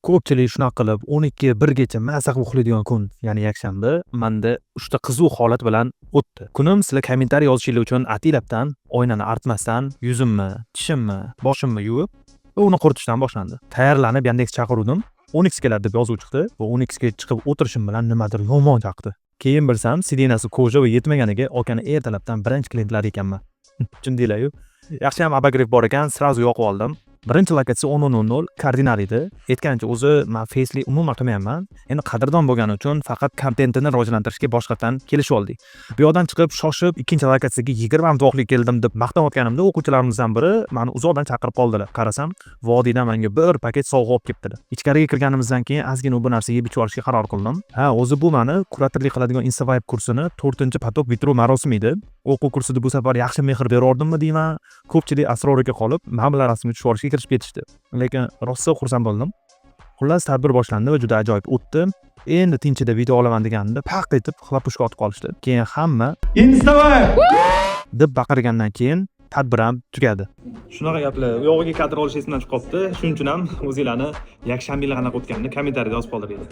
Ko'pchilik shunaqa qilib 12-1 gacha maza qilib uxlaydigan kun, ya'ni yakshanba manda uchta qiziq holat bilan o'tdi. Kunim sizlar kommentariy yozishinglar uchun ataylabdan oynani artmasdan yuzimni, tishimni, boshimni yuvib va uni quritishdan boshlandi. Tayyorlanib, Yandex chaqiruvdim. 12 keladi deb yozuv chiqdi va 12 ga chiqib o'tirishim bilan nimadir yomon chaqdi. Keyin bilsam, сиденья si кожа va yetmaganiga akani ertalabdan birinchi klientlari ekanman. Tushundinglar-yu. Yaxshiyam обогрев bor ekan, сразу yoqib oldim. Birinchi lokatsiya 10:00 kardinal edi. Aytgancha, o'zi man face'li umuman qilmayapman. Endi qadrdon bo'lgani uchun faqat kontentini rivojlantirishga boshqatdan kelishib oldik. Bu yoqdan chiqib, shoshib ikkinchi lokatsiyaga 20 minut vaqtli keldim deb maqtanayotganimda o'quvchilarimizdan biri mani uzoqdan chaqirib qoldilar. Qarasam, vodiydan menga bir paket sovg'a olib kelibdilar. Ichkariga kirganimizdan keyin ozgina bu narsa yeb ichib olishga qaror qildim. Ha, o'zi bu mani kuratorlik qiladigan Instavibe kursini 4-поток bitiruv marosimi edi. O'quv kursida bu safar yaxshi mehr berordimmi deyman. Ko'pchilik asroriga qolib, man bilan rasmga tushib olishga kirishib ketishdi. Lekin rosa xursand bo'ldim. Xullas, tadbir boshlandi va juda ajoyib o'tdi. Endi tinchida video olaman deganimda paq etib хлопушка otib qolishdi. Keyin hamma Instavibe! deb baqirgandan keyin tadbir ham tugadi. Shunaqa gaplar. U yog'iga kadr olish esimdan chiqib qolibdi. Shuning uchun ham o'zinglarni yakshanbanglar qanaqa o'tganini kommentariyada yozib qoldiringlar.